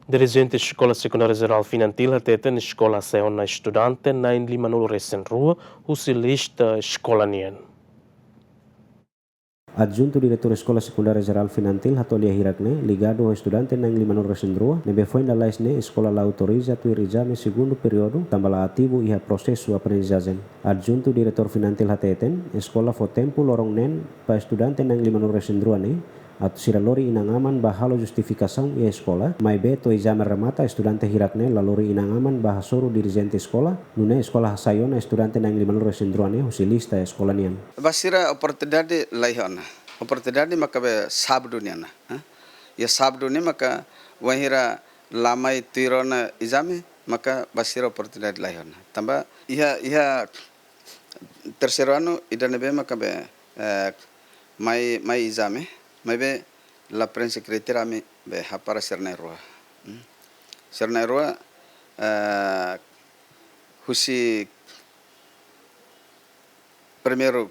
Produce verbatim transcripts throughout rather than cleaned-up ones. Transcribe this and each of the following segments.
Dirijente Eskola Sekundária Jerál Finantil hateten eskola hasai ona estudante na'in limanulu resin rua husi lista eskola nian. Adjuntu Diretór Eskola Sekundária Jerál Finantil hato'o lia hirak ne'e, ligadu ho estudante na'in limanulu resin rua ne'ebé foin lalais ne'e eskola la autoriza tuir ezame segundu períodu, tanba la ativu iha prosesu aprendizajen. Adjuntu Diretór Finantil hateten, eskola fó tempu loron neen ba estudante na'in limanulu resin rua ne'e atu sira lori inan-aman ba halo justifikasaun iha eskola, maibé to'o ezame remata estudante hirak ne'e la lori inan-aman ba hasoru dirijente eskola, nune'e eskola hasai ona estudante na'in limanulu resin rua ne'e husi lista eskola nian. Ba sira oportunidade la iha ona. Oportunidade maka be sábadu nian ona, eh? Iha sábadu ne'e maka wainhira la mai tuir ona ezame, maka ba sira oportunidade la iha ona. Tanba iha, iha terseiru anu ida ne'ebé maka be, eh, mai, mai ezame, maibé la preenxe kritéria, ami be hapara sira na'in-rua. Hmm. Sira na'in-rua, eh, husi primeiru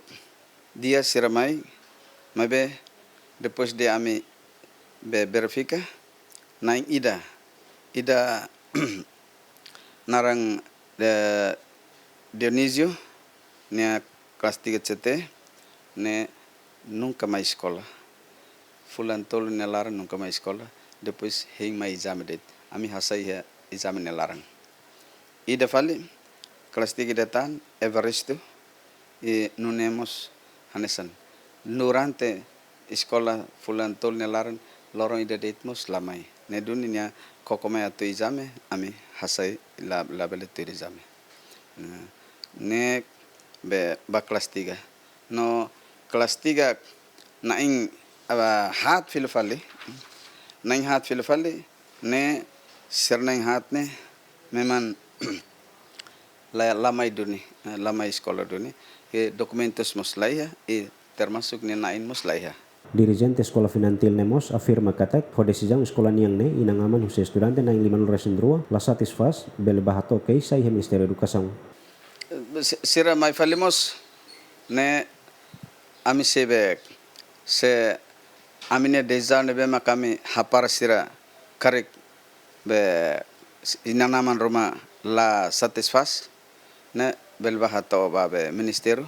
dia sira mai, maibé depois de ami be verifika, na'in ida, ida naran, eh, Dionísio, nia kelas tiga C T, ne'e nunka mai eskola. Fulan tolu nia laran nunka mai eskola, depois hein mai ezame de'it. Ami hasai iha ezame nia laran. Ida fali, kelas tiga ida tan, Evaristo, i nune'e mós hanesan. Durante eskola fulan tolu nia laran, loron ida de'it mós la mai. Ne'e duni nia koko mai atu ezame, ami hasai la, labele tuir ezame. Nah, ne'e be ba kelas tiga. No kelas tiga na'in, ah, haat fila fali. Na'in haat fila fali, ne'e sira na'in haat ne'e memang la, la mai duni, eh, la mai eskola duni. I dokumentus mós la iha, i termasuk nia na'in mós la iha. Dirijente Eskola Finantil ne'e mós afirma katak, ho desizaun eskola nian ne'e, inan-aman husi estudante na'in limanulu resin rua la satisfás, bele bá hato'o keixa iha Ministériu Edukasaun. Eh, si-, sira mai fali mós, ne'e ami sei be, se ami-nia desizaun ne'ebé mak ami hapara sira karik be inan-aman ruma la satisfás, ne'e bele bá hato'o ba be ministériu,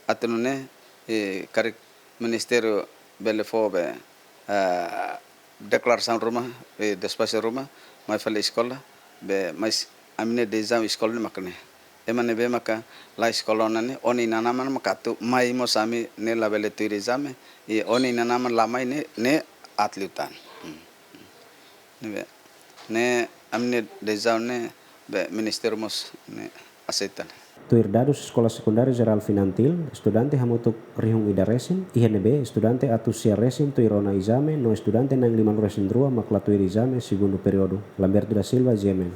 atu nune'e, eh, karik ministériu bele fó be, eh, deklarasaun ruma, eh, despaxu ruma, mai fali eskola, be, mas ami-nia desizaun eskola ne'e mak ne'e. Ema ne'ebé maka la eskola ona ne'e, ó-nia inan-aman maka atu mai mós ami ne'e labele tuir ezame, i ó-nia inan-aman la mai ne'e, ne'e aat liután. Hmm. Ne'ebé, ne'e ami-nia desizaun ne'e be ministériu mós ne'e aseita. Tuir dadus Eskola Sekundária Jerál Finantil, estudante hamutuk rihun ida resin, iha ne'ebé estudante atus sia resin tuir ona ezame, no estudante na'in limanulu resin rua mak la tuir ezame segundu períodu. Lamberto da Silva, G M N.